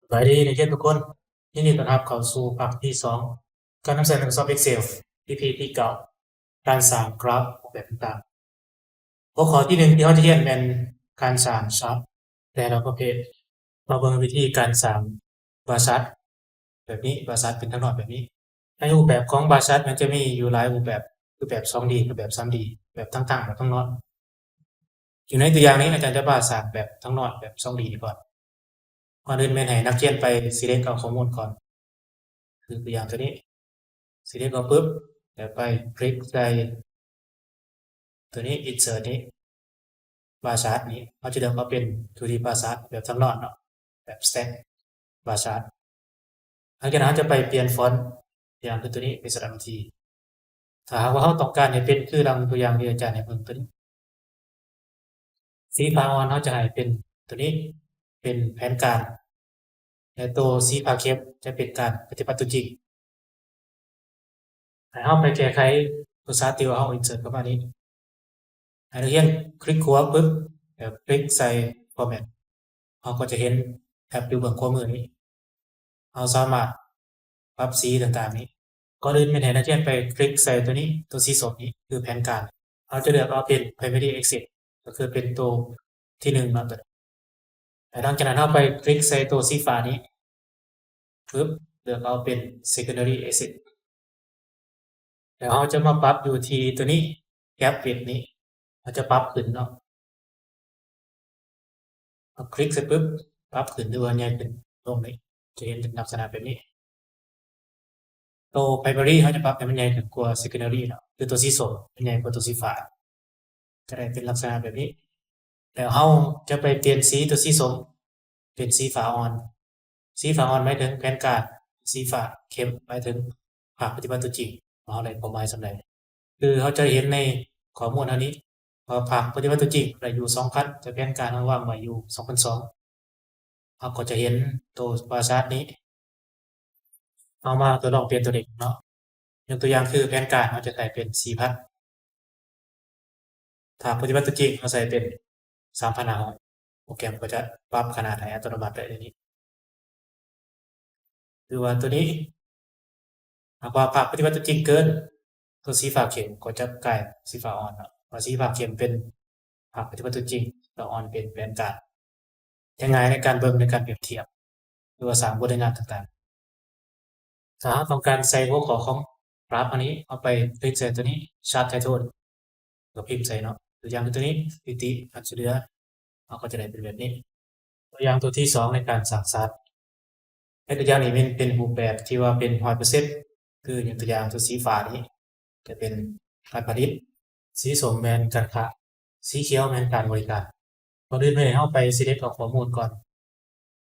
ສະບາຍດີນັກຮຽນທຸກຄົນ, ຍິນດີຕ້ອນຮັບເຂົ້າສູ່ພາກທີສອງ ການນຳໃຊ້ Microsoft Excel ອີພີທີເກົ້າ ການສ້າງກຣາຟຮູບແບບຕ່າງໆ. ຫົວຂໍ້ທີໜຶ່ງທີ່ເຮົາຈະຮຽນແມ່ນການສ້າງຊາດແຕ່ລະປະເພດ. ມາເບິ່ງວິທີການສ້າງບາຊາດແບບນີ້, ບາຊາດເປັນທັງນອດແບບນີ້. ໃນຮູບແບບຂອງບາຊາດມັນຈະມີຢູ່ຫຼາຍຮູບແບບ ຄືແບບສອງດີ ກັບແບບສາມດີ, ແບບທັງຕັ້ງ ແບບທັງນອນ. ຢູ່ໃນຕົວຢ່າງນີ້ ອາຈານຈະພາສ້າງແບບທັງນອດ ແບບສອງດີນີ້ກ່ອນ. ກ່ອນອື່ນແມ່ນໃຫ້ນັກຮຽນໄປ select ເອົາຂໍ້ມູນກ່ອນ ຄືຕົວຢ່າງຕົວນີ້ select ເອົາປຶບ ແລ້ວໄປຄລິກໃສ່ຕົວນີ້ insert ນີ້ bar chart ນີ້ ເຮົາຈະເລືອກເອົາເປັນ two D bar chart ແບບທັງນອດເນາະ ແບບ stack bar chart. ຫຼັງຈາກນັ້ນເຮົາຈະໄປປ່ຽນຟອນ ຢ່າງຄືຕົວນີ້ເປັນ Sharpnotty. ຖ້າຫາກວ່າເຮົາຕ້ອງການໃຫ້ເປັນຄືດັ່ງຕົວຢ່າງທີ່ອາຈານໃຫ້ເບິ່ງຕົວນີ້ ສີຟ້າອ່ອນເຮົາຈະໃຫ້ເປັນຕົວນີ້ ເປັນແຜນການ ແລະ ໂຕສີຟ້າເຂັ້ມຈະເປັນການປະຕິບັດຕົວຈິງ. ໃຫ້ເຮົາໄປແກ້ໄຂຕົວຊາດທີ່ວ່າເຮົາ insert ເຂົ້າມານີ້ ໃຫ້ນັກຮຽນຄລິກຂວາປຶບ ແລ້ວຄລິກໃສ່ format ເຮົາກໍຈະເຫັນແທັບຢູ່ເບື້ອງຂວາມືນີ້ ເຮົາສາມາດປັບສີຕ່າງໆນີ້. ກ່ອນອື່ນແມ່ນໃຫ້ນັກຮຽນໄປຄລິກໃສ່ຕົວນີ້ ຕົວສີສົ້ມນີ້ ຄືແຜນການ. ເຮົາຈະເລືອກເອົາເປັນ primary axis ກໍຄືເປັນໂຕທີໜຶ່ງເນາະ ຕົວນີ້. ແລ້ວຫຼັງຈາກນັ້ນເຮົາໄປຄລິກໃສ່ໂຕສີຟ້ານີ້ ປຶບ ເລືອກເອົາເປັນ secondary axis. ແລ້ວເຮົາຈະມາປັບຢູ່ທີ່ຕົວນີ້ gap width ນີ້ ເຮົາຈະປັບຂຶ້ນເນາະ. ເຮົາຄລິກໃສ່ປຶບ ປັບຂຶ້ນ ຫຼືວ່າໃຫຍ່ຂຶ້ນລົງນີ້ ຈະເຫັນເປັນລັກສະນະແບບນີ້. ໂຕ primary ເຮົາຈະປັບໃຫ້ມັນໃຫຍ່ຂຶ້ນກວ່າ secondary ເນາະ ຄືໂຕສີສົ້ມມັນໃຫຍ່ກວ່າໂຕສີຟ້າ ຈະໄດ້ເປັນລັກສະນະແບບນີ້. ແລ້ວເຮົາຈະໄປປ່ຽນສີໂຕສີສົ້ມເປັນສີຟ້າອ່ອນ. ສີຟ້າອ່ອນໝາຍເຖິງແຜນການ, ສີຟ້າເຂັ້ມໝາຍເຖິງພາກປະຕິບັດຕົວຈິງ ວ່າເຮົາໄດ້ເປົ້າໝາຍສ່ຳໃດ. ຄືເຮົາຈະເຫັນໃນຂໍ້ມູນເຮົານີ້ວ່າພາກປະຕິບັດຕົວຈິງໄດ້ຢູ່ສອງພັນ ແຕ່ແຜນການເຮົາວາງໄວ້ຢູ່ສອງພັນສອງ. ເຮົາກໍຈະເຫັນໂຕບາຊາດນີ້. ເຮົາມາທົດລອງປ່ຽນຕົວເລກເນາະ. ຍົກຕົວຢ່າງຄືແຜນການເຮົາຈະໃສ່ເປັນສີ່ພັນ ຖ້າປະຕິບັດຕົວຈິງເຮົາໃສ່ເປັນສາມພັນຫ້າຮ້ອຍ ໂປຣແກຣມກໍຈະປັບຂະໜາດໃຫ້ອັດຕະໂນມັດໄດ້ເລີຍນີ້. ຫຼືວ່າຕົວນີ້ ຫາກວ່າພາກປະຕິບັດຕົວຈິງເກີນ ຕົວສີຟ້າເຂັ້ມກໍຈະກາຍສີຟ້າອ່ອນເນາະ ວ່າສີຟ້າເຂັ້ມເປັນພາກປະຕິບັດຕົວຈິງ ແລະ ອ່ອນເປັນແຜນການ. ຈະງ່າຍໃນການເບິ່ງ ໃນການປຽບທຽບ ຫຼືວ່າສ້າງບົດລາຍງານຕ່າງໆ. ຖ້າເຮົາຕ້ອງການໃສ່ຫົວຂໍ້ຂອງກຣາຟອັນນີ້ ເຮົາໄປຄລິກໃສ່ຕົວນີ້ Chart Title ກໍພິມໃສ່ເນາະ. ຕົວຢ່າງຄືຕົວນີ້ ສະຖິຕິການຊ່ວຍເຫຼືອ ເຮົາກໍຈະໄດ້ເປັນແບບນີ້. ຕົວຢ່າງຕົວທີສອງໃນການສ້າງຊາດ ໃນຕົວຢ່າງນີ້ແມ່ນເປັນຮູບແບບທີ່ວ່າເປັນຮ້ອຍເປີເຊັນ ຄືຍົກຕົວຢ່າງຕົວສີຟ້ານີ້ຈະເປັນການຜະລິດ, ສີສົ້ມແມ່ນການຄ້າ, ສີຂຽວແມ່ນການບໍລິການ. ກ່ອນອື່ນແມ່ນໃຫ້ເຮົາໄປ select ເອົາຂໍ້ມູນກ່ອນ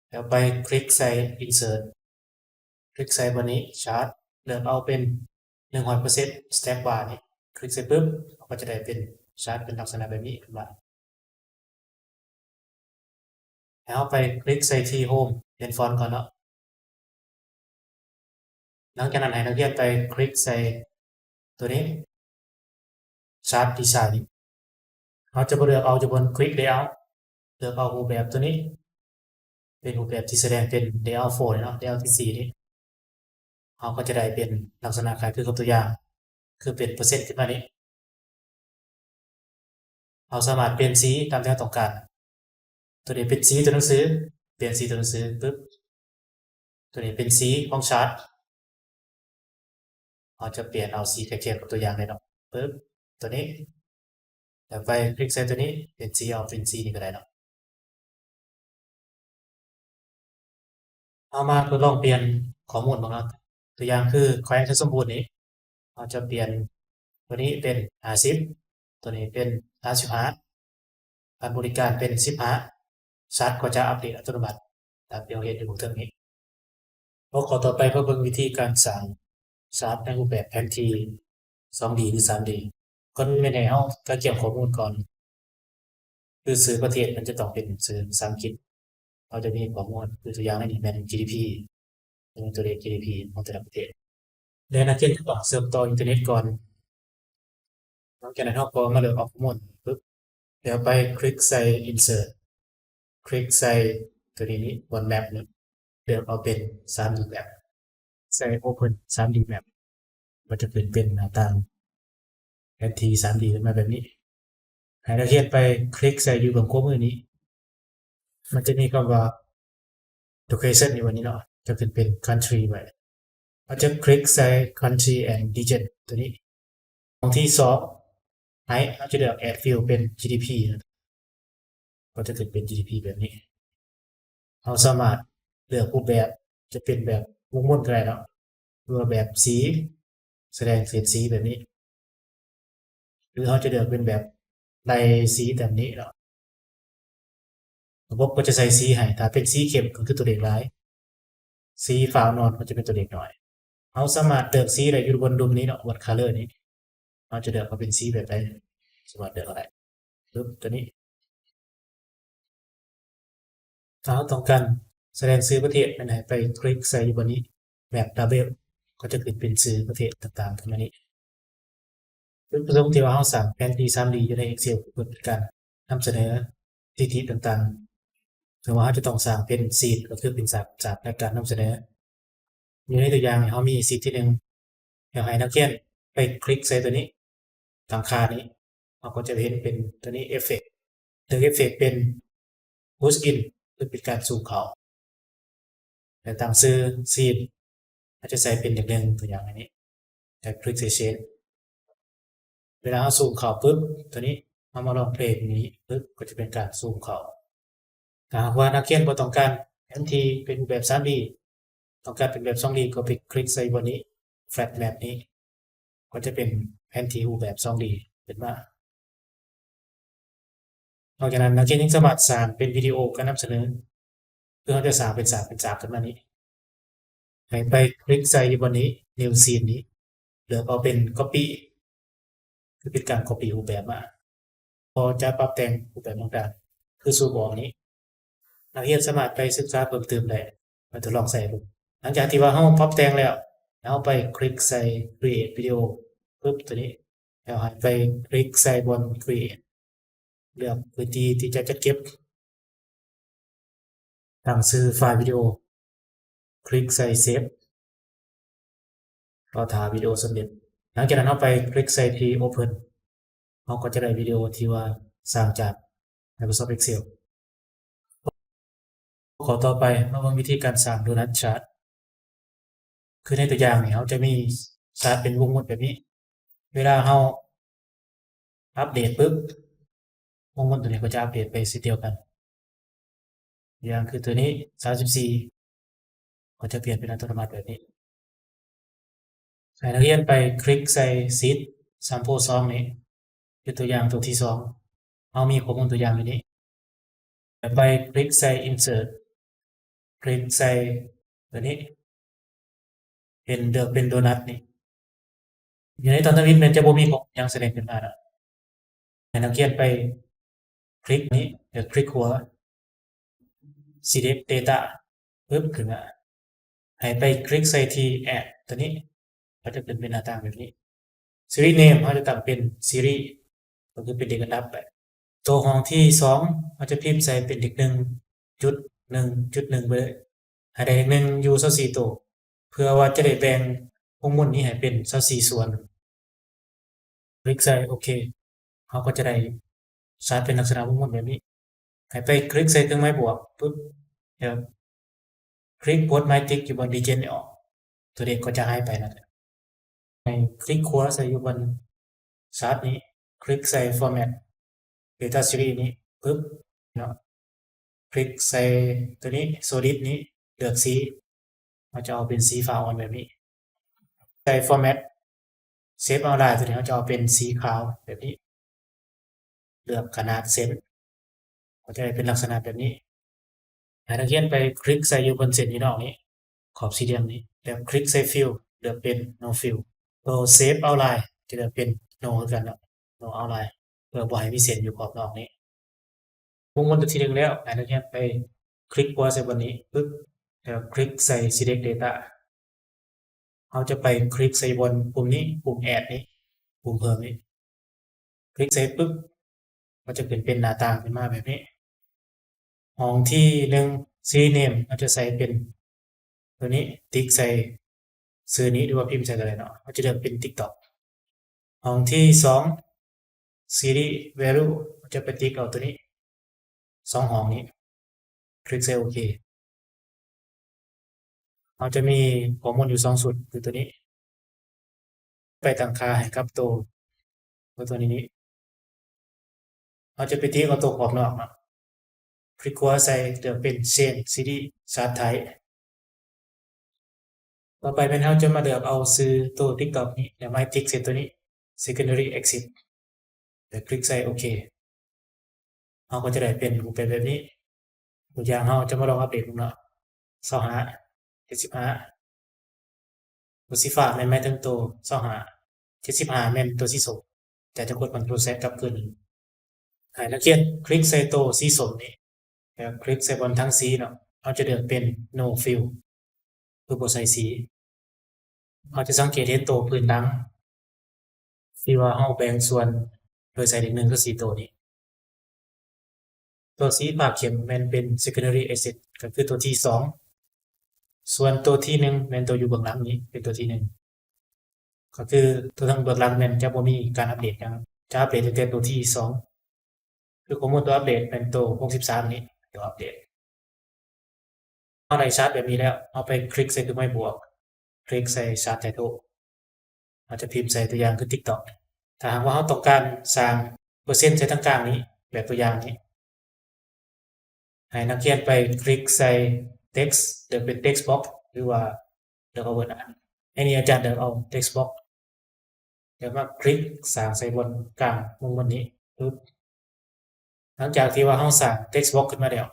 ແລ້ວໄປຄລິກໃສ່ Insert ຄລິກໃສ່ບ່ອນນີ້ Chart ເລືອກເອົາເປັນໜຶ່ງຮ້ອຍເປີເຊັນ Stack Bar ນີ້ ຄລິກໃສ່ປຶບ ເຮົາກໍຈະໄດ້ເປັນຊາດເປັນລັກສະນະແບບນີ້ຂຶ້ນມາ. ໃຫ້ເຮົາໄປຄລິກໃສ່ທີ່ Home ປ່ຽນຟອນກ່ອນເນາະ. ຫຼັງຈາກນັ້ນໃຫ້ນັກຮຽນໄປຄລິກໃສ່ຕົວນີ້ Chart Design ນີ້ ເຮົາຈະບໍ່ເລືອກເອົາຢູ່ບ່ອນ Quick Layout ເລືອກເອົາຮູບແບບຕົວນີ້ ເປັນຮູບແບບທີ່ສະແດງເປັນ Layout four ນີ້ເນາະ Layout ທີສີ່ນີ້ ເຮົາກໍຈະໄດ້ເປັນລັກສະນະຄ້າຍຄືກັບຕົວຢ່າງ ຄືເປັນເປີເຊັນຂຶ້ນມານີ້. ເຮົາສາມາດປ່ຽນສີຕາມທີ່ເຮົາຕ້ອງການ. ຕົວນີ້ເປັນສີຕົວໜັງສື, ປ່ຽນສີຕົວໜັງສືປຶບ, ຕົວນີ້ເປັນສີຂອງຊາດ. ເຮົາຈະປ່ຽນເອົາສີໃກ້ຄຽງກັບຕົວຢ່າງໄດ້ເນາະ. ປຶບ, ຕົວນີ້. ແລ້ວໄປຄລິກໃສ່ຕົວນີ້, ປ່ຽນສີເອົາເປັນສີນີ້ກໍໄດ້ເນາະ. ເຮົາມາທົດລອງປ່ຽນຂໍ້ມູນເບິ່ງເນາະ. ຕົວຢ່າງຄືແຂວງໄຊສົມບູນນີ້ ເຮົາຈະປ່ຽນຕົວນີ້ເປັນຫ້າສິບ, ຕົວນີ້ເປັນສາມສິບຫ້າ, ການບໍລິການເປັນສິບຫ້າ, ຊາດກໍຈະອັບເດດອັດຕະໂນມັດ ຕາມທີ່ເຮົາເຫັນຢູ່ເບື້ອງເທິງນີ້. ຫົວຂໍ້ຕໍ່ໄປ ມາເບິ່ງວິທີການສ້າງຊາດໃນຮູບແບບແຜນທີ່ສອງດີ ຫຼື ສາມດີ. ກ່ອນອື່ນແມ່ນໃຫ້ເຮົາກະກຽມຂໍ້ມູນກ່ອນ ຄືຊື່ປະເທດມັນຈະຕ້ອງເປັນຊື່ພາສາອັງກິດ. ເຮົາຈະມີຂໍ້ມູນ ຄືຕົວຢ່າງໃນນີ້ແມ່ນ GDP ຈະມີຕົວເລກ GDP ຂອງແຕ່ລະປະເທດ ແລະ ນັກຮຽນຈະຕ້ອງເຊື່ອມຕໍ່ອິນເຕີເນັດກ່ອນ. ຫຼັງຈາກນັ້ນເຮົາກໍມາເລືອກເອົາຂໍ້ມູນປຶບ ແລ້ວໄປຄລິກໃສ່ Insert ຄລິກໃສ່ຕົວນີ້ນີ້ One Map ນີ້. ເລືອກເອົາເປັນສາມດີແມັບ ໃສ່ Open ສາມດີແມັບ ກໍຈະຂຶ້ນເປັນໜ້າຕ່າງແຜນທີ່ສາມດີຂຶ້ນມາແບບນີ້. ໃຫ້ນັກຮຽນໄປຄລິກໃສ່ຢູ່ເບື້ອງຂວາມືນີ້ ມັນຈະມີຄຳວ່າ Location ຢູ່ອັນນີ້ເນາະ ຈະຂຶ້ນເປັນ Country ໄວ້. ເຮົາຈະຄລິກໃສ່ Country and Region ຕົວນີ້. ຫ້ອງທີສອງ ໃຫ້ເຮົາຈະເລືອກ Add Field ເປັນ GDP ກໍຈະຂຶ້ນເປັນ GDP ແບບນີ້. ເຮົາສາມາດເລືອກຮູບແບບ ຈະເປັນແບບວົງມົນກໍໄດ້ເນາະ ຫຼືວ່າແບບສີ ສະແດງເສດສີແບບນີ້ ຫຼືເຮົາຈະເລືອກເປັນແບບໄລ່ສີແບບນີ້ເນາະ. ລະບົບກໍຈະໃສ່ສີໃຫ້ ຖ້າເປັນສີເຂັ້ມກໍຄືຕົວເລກຫຼາຍ ສີຟ້າອ່ອນກໍຈະເປັນຕົວເລກໜ້ອຍ. ເຮົາສາມາດເລືອກສີໄດ້ຢູ່ບົນລຸ່ມນີ້ເນາະ What Color ນີ້ ເຮົາຈະເລືອກວ່າເປັນສີແບບໃດ ສາມາດເລືອກເອົາໄດ້ ປຶບ ຕົວນີ້. ຖ້າເຮົາຕ້ອງການສະແດງຊື່ປະເທດ ແມ່ນໃຫ້ໄປຄລິກໃສ່ຢູ່ບ່ອນນີ້ Map Table ກໍຈະຂຶ້ນເປັນຊື່ປະເທດຕ່າງໆຂຶ້ນມານີ້. ຈຸດປະສົງທີ່ວ່າເຮົາສ້າງແຜນທີ່ສາມດີຢູ່ໃນ Excel ເພື່ອເປັນການນຳສະເໜີສະຖິຕິຕ່າງໆ ເຊິ່ງວ່າເຮົາຈະຕ້ອງສ້າງເປັນຊີດ ກໍຄືເປັນສາກ ສາກໃນການນຳສະເໜີ. ຢູ່ໃນຕົວຢ່າງນີ້ ເຮົາມີຊີດທີໜຶ່ງ ແລ້ວໃຫ້ນັກຮຽນໄປຄລິກໃສ່ຕົວນີ້ ຕັ້ງຄ່ານີ້ ເຮົາກໍຈະເຫັນເປັນຕົວນີ້ Effect ເລືອກ Effect ເປັນ Push In ຄືເປັນການສູງເຂົ້າ ແລ້ວຕັ້ງຊື່ຊີດ ເຮົາຈະໃສ່ເປັນເລກໜຶ່ງ ຕົວຢ່າງອັນນີ້ ແລ້ວຄລິກໃສ່ Save. ເວລາເຮົາຊູມເຂົ້າປຶບ ຕົວນີ້ ເຮົາມາລອງເພລຍນີ້ປຶບ ກໍຈະເປັນການຊູມເຂົ້າ. ຖ້າຫາກວ່ານັກຮຽນບໍ່ຕ້ອງການແຜນທີ່ເປັນແບບສາມດີ ຕ້ອງການເປັນແບບສອງດີ ກໍໄປຄລິກໃສ່ບ່ອນນີ້ Flat Map ນີ້ ກໍຈະເປັນແຜນທີ່ຮູບແບບສອງດີຂຶ້ນມາ. ນອກຈາກນັ້ນ ນັກຮຽນຍັງສາມາດສ້າງເປັນວິດີໂອການນຳສະເໜີ ຄືເຮົາຈະສ້າງເປັນສາກເປັນສາກຂຶ້ນມານີ້ ໃຫ້ໄປຄລິກໃສ່ຢູ່ບ່ອນນີ້ New Scene ນີ້ ເລືອກເອົາເປັນ Copy ຄືເປັນການ Copy ຮູບແບບມາ ກໍຈະປັບແຕ່ງຮູບແບບຕ່າງໆ ຄືສູບອອກນີ້. ນັກຮຽນສາມາດໄປສຶກສາເພີ່ມເຕີມໄດ້ ໄປທົດລອງໃຊ້ເບິ່ງ. ຫຼັງຈາກທີ່ວ່າເຮົາປັບແຕ່ງແລ້ວ ເຮົາໄປຄລິກໃສ່ Create Video ປຶບ ຕົວນີ້ ແລ້ວໃຫ້ໄປຄລິກໃສ່ບ່ອນ Create ເລືອກພື້ນທີ່ທີ່ຈະຈັດເກັບ ຕັ້ງຊື່ໄຟລ໌ວິດີໂອ ຄລິກໃສ່ Save ລໍຖ້າວິດີໂອສຳເລັດ. ຫຼັງຈາກນັ້ນເຮົາໄປຄລິກໃສ່ທີ່ Open ເຮົາກໍຈະໄດ້ວິດີໂອທີ່ວ່າສ້າງຈາກ Microsoft Excel. ຂໍ້ຕໍ່ໄປ ມາເບິ່ງວິທີການສ້າງໂດນັດຊາດ. ຄືໃນຕົວຢ່າງນີ້ ເຮົາຈະມີຊາດເປັນວົງມົດແບບນີ້ ເວລາເຮົາອັບເດດປຶບ ວົງມົດຕົວນີ້ກໍຈະອັບເດດໄປເຊັ່ນດຽວກັນ. ຢ່າງຄືຕົວນີ້ ສາມສິບສີ່ ກໍຈະປ່ຽນເປັນອັດຕະໂນມັດແບບນີ້. ໃຫ້ນັກຮຽນໄປຄລິກໃສ່ຊີດ Sample ສອງນີ້ ເປັນຕົວຢ່າງຕົວທີສອງ ເຮົາມີຂໍ້ມູນຕົວຢ່າງຢູ່ນີ້ ແລ້ວໄປຄລິກໃສ່ Insert ຄລິກໃສ່ຕົວນີ້ ເຫັນເລືອກເປັນໂດນັດນີ້. ຢູ່ໃນຕອນທຳອິດແມ່ນຈະບໍ່ມີຂໍ້ມູນຫຍັງສະແດງຂຶ້ນມາດອກ. ໃຫ້ນັກຮຽນໄປຄລິກນີ້ ເລືອກຄລິກຂວາ Select Data ປຶບ ຂຶ້ນມາ ໃຫ້ໄປຄລິກໃສ່ທີ່ Add ຕົວນີ້ ກໍຈະຂຶ້ນເປັນໜ້າຕ່າງແບບນີ້. Series Name ເຮົາຈະຕັ້ງເປັນຊີຣີ ກໍຄືເປັນເລກອັນດັບໄປ. ຕົວຫ້ອງທີສອງ ເຮົາຈະພິມໃສ່ເປັນເລກໜຶ່ງຈຸດໜຶ່ງຈຸດໜຶ່ງໄປເລີຍ ໃຫ້ໄດ້ເລກໜຶ່ງຢູ່ຊາວສີ່ໂຕ ເພື່ອວ່າຈະໄດ້ແບ່ງວົງມົດນີ້ໃຫ້ເປັນຊາວສີ່ສ່ວນ. ຄລິກໃສ່ໂອເຄ ເຮົາກໍຈະໄດ້ຊາດເປັນລັກສະນະວົງມົດແບບນີ້. ໃຫ້ໄປຄລິກໃສ່ເຄື່ອງໝາຍບວກປຶບ ແລ້ວຄລິກປົດໄມຕິກຢູ່ບ່ອນ Region ນີ້ອອກ ຕົວເລກກໍຈະຫາຍໄປນັ້ນແຫຼະ. ໃຫ້ຄລິກຂວາໃສ່ຢູ່ບ່ອນຊາດນີ້ ຄລິກໃສ່ Format Data Series ນີ້ປຶບເນາະ ຄລິກໃສ່ຕົວນີ້ Solid ນີ້ ເລືອກສີ ເຮົາຈະເອົາເປັນສີຟ້າອ່ອນແບບນີ້. ໃສ່ Format Shape Outline ຕົວນີ້ ເຮົາຈະເອົາເປັນສີຂາວແບບນີ້ ເລືອກຂະໜາດເສັ້ນ ກໍຈະໄດ້ເປັນລັກສະນະແບບນີ້. ໃຫ້ນັກຮຽນໄປຄລິກໃສ່ຢູ່ບົນເສັ້ນຢູ່ນອກນີ້ ຂອບສີ່ຫຼ່ຽມນີ້ ແລ້ວຄລິກໃສ່ Fill ເລືອກເປັນ No Fill. ຕົວ Shape Outline ຈະເລືອກເປັນ No ຄືກັນເນາະ No Outline ເພື່ອບໍ່ໃຫ້ມີເສັ້ນຢູ່ຂອບນອກນີ້. ວົງມົດຕົວທີໜຶ່ງແລ້ວ ໃຫ້ນັກຮຽນໄປຄລິກຂວາໃສ່ບ່ອນນີ້ປຶບ ແລ້ວຄລິກໃສ່ Select Data. ເຮົາຈະໄປຄລິກໃສ່ບ່ອນປຸ່ມນີ້ ປຸ່ມ Add ນີ້ ປຸ່ມເພີ່ມນີ້ ຄລິກໃສ່ປຶບ ມັນຈະຂຶ້ນເປັນໜ້າຕ່າງຂຶ້ນມາແບບນີ້. ຫ້ອງທີໜຶ່ງ Series Name ເຮົາຈະໃສ່ເປັນ ຕົວນີ້ຕິກໃສ່ຊື່ນີ້ ຫຼືວ່າພິມໃສ່ກໍໄດ້ເນາະ. ເຮົາຈະເລືອກເປັນ TikTok. ຫ້ອງທີສອງ Series Value ເຮົາຈະໄປຕິກເອົາຕົວນີ້ ສອງຫ້ອງນີ້ ຄລິກໃສ່ໂອເຄ. ເຮົາຈະມີຂໍ້ມູນຢູ່ສອງຊຸດ ຄືຕົວນີ້ ໄປຕັ້ງຄ່າໃຫ້ກັບໂຕ ໂຕນີ້ນີ້ ເຮົາຈະໄປຕິກເອົາໂຕຂອບນອກເນາະ ຄລິກຂວາໃສ່ ເລືອກເປັນ Change Series Chart Type. ຕໍ່ໄປແມ່ນເຮົາຈະມາເລືອກເອົາຊື່ໂຕ TikTok ນີ້ ແລ້ວມາຕິກໃສ່ໂຕນີ້ Secondary Exit ແລ້ວຄລິກໃສ່ໂອເຄ. ເຮົາກໍຈະໄດ້ເປັນຮູບແບບແບບນີ້. ຕົວຢ່າງເຮົາຈະມາລອງອັບເດດເບິ່ງເນາະ ຊາວຫ້າ ເຈັດສິບຫ້າ ຕົວສີຟ້າແມ່ນໝາຍເຖິງໂຕຊາວຫ້າ ເຈັດສິບຫ້າແມ່ນໂຕສີສົ້ມ. ຈະ ຈະກົດ Ctrl Z ກັບຄືນໜຶ່ງ ໃຫ້ນັກຮຽນຄລິກໃສ່ໂຕສີສົ້ມນີ້ ແລ້ວຄລິກໃສ່ບ່ອນຖັງສີເນາະ ເຮົາຈະເລືອກເປັນ No Fill ຄືບໍ່ໃສ່ສີ. ເຮົາຈະສັງເກດເຫັນໂຕພື້ນຫຼັງ ທີ່ວ່າເຮົາແບ່ງສ່ວນໂດຍໃສ່ເລກໜຶ່ງຄືສີ່ໂຕນີ້. ຕົວສີຟ້າເຂັ້ມແມ່ນເປັນ Secondary Exit ກໍຄືຕົວທີສອງ ສ່ວນຕົວທີໜຶ່ງແມ່ນຕົວຢູ່ເບື້ອງຫຼັງນີ້ ເປັນຕົວທີໜຶ່ງ ກໍຄືຕົວທາງເບື້ອງຫຼັງແມ່ນຈະບໍ່ມີການອັບເດດຫຍັງ ຈະອັບເດດຕັ້ງແຕ່ຕົວທີສອງ ຄືຂໍ້ມູນຕົວອັບເດດແມ່ນໂຕຫົກສິບສາມນີ້ ຕົວອັບເດດ. ເຮົາໄດ້ຊາດແບບນີ້ແລ້ວ ເຮົາໄປຄລິກໃສ່ເຄື່ອງໝາຍບວກ ຄລິກໃສ່ Chart Title ເຮົາຈະພິມໃສ່ຕົວຢ່າງຄື TikTok. ຖ້າຫາກວ່າເຮົາຕ້ອງການສ້າງເປີເຊັນໃສ່ທາງກາງນີ້ ແບບຕົວຢ່າງນີ້ ໃຫ້ນັກຮຽນໄປຄລິກໃສ່ Text ເລືອກເປັນ Text Box ຫຼືວ່າເລືອກເອົາ Word Art. ໃນນີ້ອາຈານເລືອກເອົາ Text Box ແລ້ວມາຄລິກສ້າງໃສ່ບ່ອນກາງວົງບ່ອນນີ້ປຶບ. ຫຼັງຈາກທີ່ວ່າເຮົາສ້າງ Text Box ຂຶ້ນມາແລ້ວ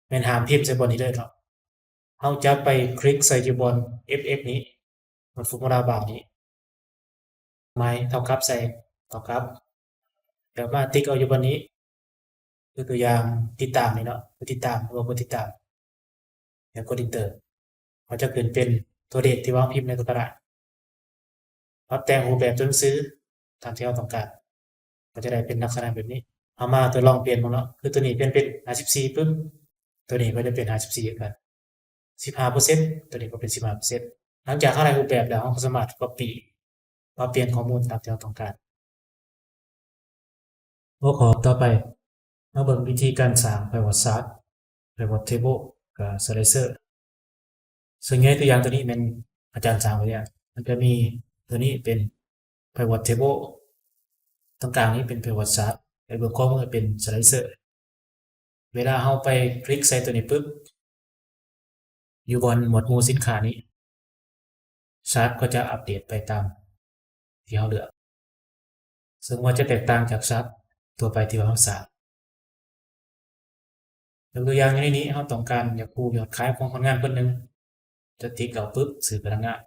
ແມ່ນຫ້າມພິມໃສ່ບ່ອນນີ້ເລີຍເນາະ. ເຮົາຈະໄປຄລິກໃສ່ຢູ່ບ່ອນ F F ນີ້ ມັນ Formula Bar ນີ້ ໝາຍເທົ່າກັບໃສ່ ເທົ່າກັບ ແລ້ວມາຕິກເອົາຢູ່ບ່ອນນີ້ ຍົກຕົວຢ່າງ ຕິດຕາມນີ້ເນາະ ຜູ້ຕິດຕາມ ຫຼືວ່າບໍ່ຕິດຕາມ ແລ້ວກົດ Enter ມັນຈະຂຶ້ນເປັນຕົວເລກທີ່ວ່າເຮົາພິມໃນຕົວກະດາດ. ປັບແຕ່ງຮູບແບບຕົວໜັງສືຕາມທີ່ເຮົາຕ້ອງການ ກໍຈະໄດ້ເປັນລັກສະນະແບບນີ້. ເຮົາມາທົດລອງປ່ຽນເບິ່ງເນາະ ຄືຕົວນີ້ປ່ຽນເປັນຫ້າສິບສີ່ປຶບ ຕົວນີ້ກໍຈະເປັນຫ້າສິບສີ່ຄືກັນ ສິບຫ້າເປີເຊັນ ຕົວນີ້ກໍເປັນສິບຫ້າເປີເຊັນ. ຫຼັງຈາກເຮົາໄດ້ຮູບແບບແລ້ວ ເຮົາກໍສາມາດ Copy ປັບປ່ຽນຂໍ້ມູນຕາມທີ່ເຮົາຕ້ອງການ. ຫົວຂໍ້ຕໍ່ໄປ ມາເບິ່ງວິທີການສ້າງ Pivot Chart, Pivot Table ກັບ Slider. ເຊິ່ງໃນຕົວຢ່າງຕົວນີ້ແມ່ນອາຈານສ້າງໄວ້ແລ້ວ ມັນຈະມີຕົວນີ້ເປັນ Pivot Table ຕົງກາງນີ້ເປັນ Pivot Chart ແລະ ເບື້ອງຂວາມືເປັນ Slider. ເວລາເຮົາໄປຄລິກໃສ່ຕົວນີ້ປຶບ ຢູ່ບ່ອນໝວດໝູ່ສິນຄ້ານີ້ Chart ກໍຈະອັບເດດໄປຕາມທີ່ເຮົາເລືອກ ເຊິ່ງວ່າຈະແຕກຕ່າງຈາກ Chart ທົ່ວໄປທີ່ວ່າເຮົາສ້າງ. ຍົກຕົວຢ່າງຢູ່ໃນນີ້ ເຮົາຕ້ອງການຢາກຮູ້ຍອດຂາຍຂອງພະນັກງານຄົນໜຶ່ງ ຈະຕິກເອົາປຶບ ຊື່ພະນັກງານ.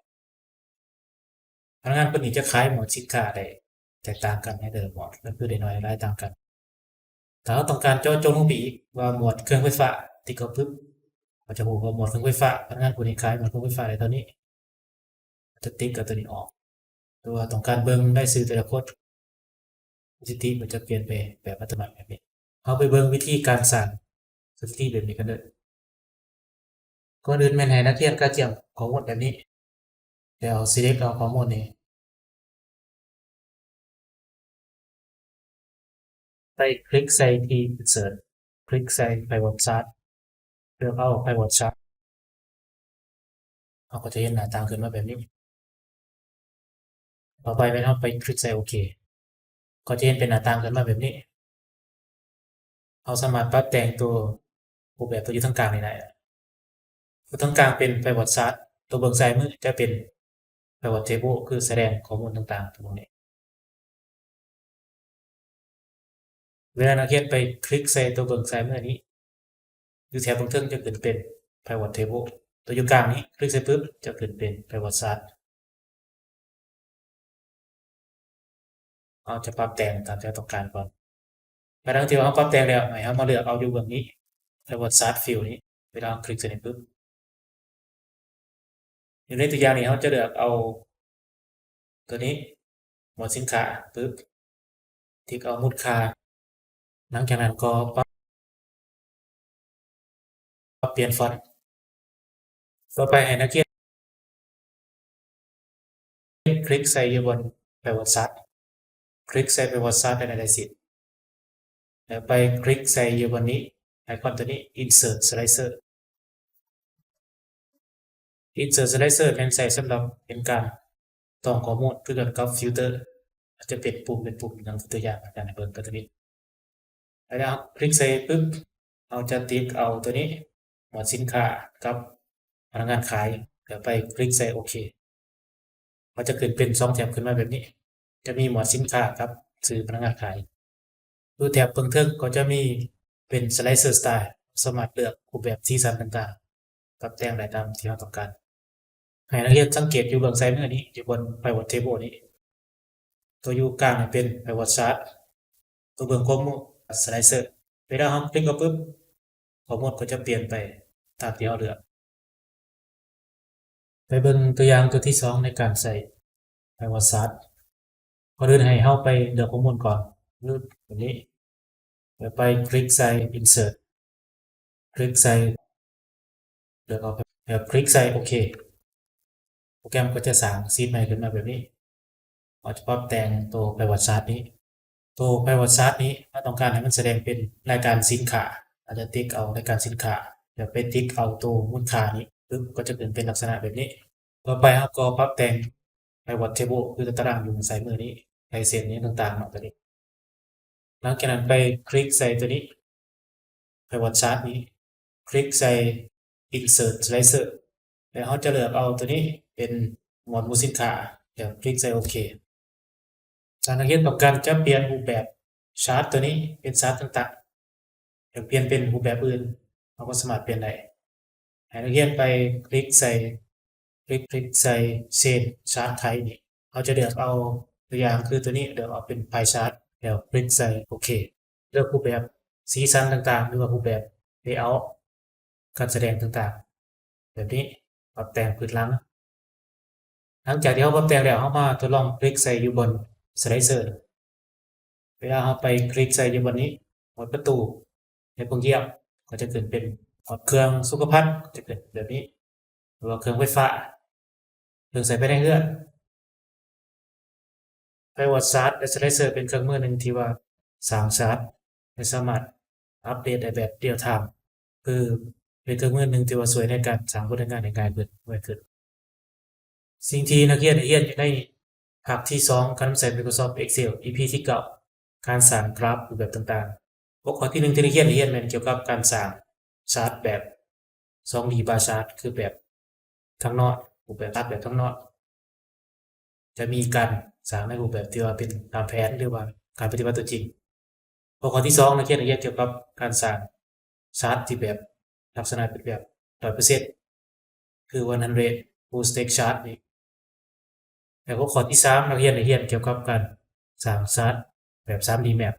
ພະນັກງານຄົນນີ້ຈະຂາຍໝວດສິນຄ້າໄດ້ແຕກຕ່າງກັນໃນແຕ່ລະໝວດ ກໍຄືໄດ້ໜ້ອຍໄດ້ຫຼາຍຕ່າງກັນ. ຖ້າເຮົາຕ້ອງການເຈາະຈົງລົງໄປອີກວ່າໝວດເຄື່ອງໄຟຟ້າ ຕິກເຂົ້າປຶບ ເຮົາຈະຮູ້ວ່າໝວດເຄື່ອງໄຟຟ້າ ພະນັກງານຜູ້ນີ້ຂາຍໝວດເຄື່ອງໄຟຟ້າໄດ້ເທົ່ານີ້ ຈະຕິກເອົາຕົວນີ້ອອກ ຫຼືວ່າຕ້ອງການເບິ່ງລາຍຊື່ແຕ່ລະຄົນ ສະຖິຕິມັນຈະປ່ຽນໄປແບບອັດຕະໂນມັດແບບນີ້. ເຮົາໄປເບິ່ງວິທີການສ້າງສະຖິຕິແບບນີ້ກັນເດີ. ກ່ອນອື່ນແມ່ນໃຫ້ນັກຮຽນກະຈຽມຂໍ້ມູນແບບນີ້ ແລ້ວ select ເອົາຂໍ້ມູນນີ້ ໄປຄລິກໃສ່ທີ່ Insert ຄລິກໃສ່ Pivot Chart ເລືອກເອົາ Pivot Chart ເຮົາກໍຈະເຫັນໜ້າຕ່າງຂຶ້ນມາແບບນີ້. ຕໍ່ໄປແມ່ນເຮົາໄປຄລິກໃສ່ໂອເຄ ກໍຈະເຫັນເປັນໜ້າຕ່າງຂຶ້ນມາແບບນີ້. ເຮົາສາມາດປັບແຕ່ງຕົວຮູບແບບຕົວຢູ່ທາງກາງນີ້ໄດ້. ຕົວທາງກາງເປັນ Pivot Chart ຕົວເບື້ອງຊ້າຍມືຈະເປັນ Pivot Table ຄືສະແດງຂໍ້ມູນຕ່າງໆຕົວນີ້. ເວລານັກຮຽນໄປຄລິກໃສ່ຕົວເບື້ອງຊ້າຍມືນີ້ ຢູ່ແຖວເບື້ອງເທິງຈະຂຶ້ນເປັນ Pivot Table ຕົວຢູ່ກາງນີ້ ຄລິກໃສ່ປຶບ ຈະຂຶ້ນເປັນ Pivot Chart. ເຮົາຈະປັບແຕ່ງຕາມທີ່ເຮົາຕ້ອງການກ່ອນ. ພາຍຫຼັງທີ່ວ່າເຮົາປັບແຕ່ງແລ້ວ ໃຫ້ເຮົາມາເລືອກເອົາຢູ່ເບື້ອງນີ້ Pivot Chart Field ນີ້ ເວລາເຮົາຄລິກໃສ່ນີ້ປຶບ ຢູ່ໃນຕົວຢ່າງນີ້ ເຮົາຈະເລືອກເອົາຕົວນີ້ ໝວດສິນຄ້າປຶບ ຕິກເອົາມູນຄ່າ. ຫຼັງຈາກນັ້ນກໍປັບ ປັບປ່ຽນຟອນ. ຕໍ່ໄປໃຫ້ນັກຮຽນຄລິກໃສ່ຢູ່ບ່ອນ Pivot Chart ຄລິກໃສ່ Pivot Chart Analysis ແລ້ວໄປຄລິກໃສ່ຢູ່ບ່ອນນີ້ ໄອຄອນຕົວນີ້ Insert Slicer Insert Slicer ແມ່ນໃຊ້ສຳລັບເປັນການຕອງຂໍ້ມູນ ຄືກັນກັບ Filter ອາດຈະເປັນປຸ່ມ ເປັນປຸ່ມ ຢ່າງຕົວຢ່າງອາຈານໃຫ້ເບິ່ງຕົວນີ້ ແລ້ວເຮົາຄລິກໃສ່ປຶບ ເຮົາຈະຕິກເອົາຕົວນີ້ ໝວດສິນຄ້າກັບພະນັກງານຂາຍ ແລ້ວໄປຄລິກໃສ່ໂອເຄ ເຮົາຈະຂຶ້ນເປັນສອງແຖບຂຶ້ນມາແບບນີ້ ຈະມີໝວດສິນຄ້າກັບຊື່ພະນັກງານຂາຍ. ຢູ່ແຖບເບື້ອງເທິງກໍຈະມີເປັນ Slicer Style ສາມາດເລືອກຮູບແບບສີສັນຕ່າງໆ ປັບແຕ່ງໄດ້ຕາມທີ່ເຮົາຕ້ອງການ. ໃຫ້ນັກຮຽນສັງເກດຢູ່ເບື້ອງຊ້າຍມືນີ້ ຢູ່ບ່ອນ Pivot Table ນີ້ ຕົວຢູ່ກາງນີ້ເປັນ Pivot Chart ຕົວເບື້ອງຂວາມື Slicer ເວລາເຮົາຄລິກເຂົ້າປຶບ ຂໍ້ມູນກໍຈະປ່ຽນໄປຕາມທີ່ເຮົາເລືອກ. ໄປເບິ່ງຕົວຢ່າງຕົວທີສອງໃນການໃຊ້ Pivot Chart. ກ່ອນອື່ນໃຫ້ເຮົາໄປເລືອກຂໍ້ມູນກ່ອນ ຄືຕົວນີ້ ແລ້ວໄປຄລິກໃສ່ Insert ຄລິກໃສ່ ເລືອກເອົາ ແລ້ວຄລິກໃສ່ໂອເຄ ໂປຣແກຣມກໍຈະສ້າງຊີດໃໝ່ຂຶ້ນມາແບບນີ້. ເຮົາຈະປັບແຕ່ງໂຕ Pivot Chart ນີ້ ໂຕ Pivot Chart ນີ້ ເຮົາຕ້ອງການໃຫ້ມັນສະແດງເປັນລາຍການສິນຄ້າ ເຮົາຈະຕິກເອົາລາຍການສິນຄ້າ ແລ້ວໄປຕິກເອົາໂຕມູນຄ່ານີ້ປຶບ ກໍຈະຂຶ້ນເປັນລັກສະນະແບບນີ້. ຕໍ່ໄປເຮົາກໍປັບແຕ່ງ Pivot Table ຄືຕົວຕາລາງຢູ່ໃນຊ້າຍມືນີ້ ລາຍເສັ້ນຫຍັງຕ່າງໆເນາະ ຕົວນີ້. ຫຼັງຈາກນັ້ນໄປຄລິກໃສ່ຕົວນີ້ Pivot Chart ນີ້ ຄລິກໃສ່ Insert Slicer ແລ້ວເຮົາຈະເລືອກເອົາຕົວນີ້ເປັນໝວດໝູ່ສິນຄ້າ ແລ້ວຄລິກໃສ່ໂອເຄ. ຖ້ານັກຮຽນຕ້ອງການຈະປ່ຽນຮູບແບບ Chart ຕົວນີ້ເປັນ Chart ຕ່າງໆ ຢາກປ່ຽນເປັນຮູບແບບອື່ນ ເຮົາກໍສາມາດປ່ຽນໄດ້. ໃຫ້ນັກຮຽນໄປຄລິກໃສ່ ຄລິກ ຄລິກໃສ່ Change Chart Type ນີ້ ເຮົາຈະເລືອກເອົາຕົວຢ່າງຄືຕົວນີ້ ເລືອກເອົາເປັນ Pie Chart ແລ້ວຄລິກໃສ່ໂອເຄ. ເລືອກຮູບແບບສີສັນຕ່າງໆ ຫຼືວ່າຮູບແບບ Layout ການສະແດງຕ່າງໆ ແບບນີ້ ປັບແຕ່ງພື້ນຫຼັງ. ຫຼັງຈາກທີ່ເຮົາປັບແຕ່ງແລ້ວ ເຮົາມາທົດລອງຄລິກໃສ່ຢູ່ບ່ອນ Slicer. ເວລາເຮົາໄປຄລິກໃສ່ຢູ່ບ່ອນນີ້ ໝວດປະຕູ ໃນໂປງຢ້ຽມ ກໍຈະຂຶ້ນເປັນໝວດເຄື່ອງສຸຂະພັນ ຈະຂຶ້ນແບບນີ້ ຫຼືວ່າເຄື່ອງໄຟຟ້າ ເຄື່ອງໃຊ້ພາຍໃນເຮືອນ. Pivot Chart ແລະ Slicer ເປັນເຄື່ອງມືໜຶ່ງທີ່ວ່າສ້າງ Chart ແລະ ສາມາດອັບເດດໄດ້ແບບ Real Time ຄືເປັນເຄື່ອງມືໜຶ່ງທີ່ວ່າຊ່ວຍໃນການສ້າງບົດລາຍງານໃຫ້ງ່າຍຂຶ້ນ ໄວຂຶ້ນ. ສິ່ງທີ່ນັກຮຽນໄດ້ຮຽນຢູ່ໃນພາກທີສອງ ການນຳໃຊ້ Microsoft Excel ອີພີທີເກົ້າ ການສ້າງກຣາຟຮູບແບບຕ່າງໆ. ຫົວຂໍ້ທີໜຶ່ງທີ່ນັກຮຽນໄດ້ຮຽນແມ່ນກ່ຽວກັບການສ້າງ Chart ແບບ ສອງດີ Bar Chart ຄືແບບທາງນອນ ຮູບແບບ Chart ແບບທາງນອນ ຈະມີການສ້າງໃນຮູບແບບທີ່ວ່າເປັນຕາມແຜນ ຫຼືວ່າການປະຕິບັດຕົວຈິງ. ຫົວຂໍ້ທີສອງ ນັກຮຽນໄດ້ຮຽນກ່ຽວກັບການສ້າງ Chart ທີ່ແບບລັກສະນະເປັນແບບຮ້ອຍເປີເຊັນ ຄື one hundred Full Stack Chart ນີ້. ແລະ ຫົວຂໍ້ທີສາມ ນັກຮຽນໄດ້ຮຽນກ່ຽວກັບການສ້າງ Chart ແບບ ສາມດີ Map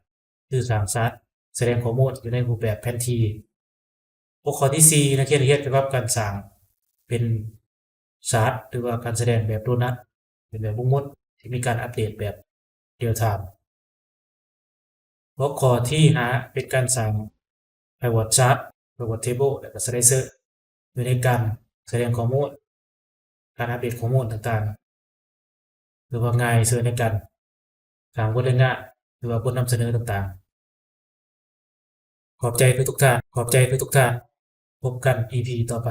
ຄືສ້າງ Chart ສະແດງຂໍ້ມູນຢູ່ໃນຮູບແບບແຜນທີ່. ຫົວຂໍ້ທີສີ່ ນັກຮຽນໄດ້ຮຽນກ່ຽວກັບການສ້າງເປັນ Chart ຫຼືວ່າການສະແດງແບບໂດນັດ ເປັນແບບວົງມົດທີ່ມີການອັບເດດແບບ Real Time. ຫົວຂໍ້ທີຫ້າ ເປັນການສ້າງ Pivot Chart, Pivot Table ແລະ Slicer ຢູ່ໃນການສະແດງຂໍ້ມູນ, ການອັບເດດຂໍ້ມູນຕ່າງໆ ຫຼືວ່າງ່າຍເສີດໃນການສ້າງບົດລາຍງານ ຫຼືວ່າບົດນຳສະເໜີຕ່າງໆ. ຂອບໃຈທຸກໆທ່ານ, ຂອບໃຈທຸກໆທ່ານ. ພົບກັນ ອີພີ ຕໍ່ໄປ.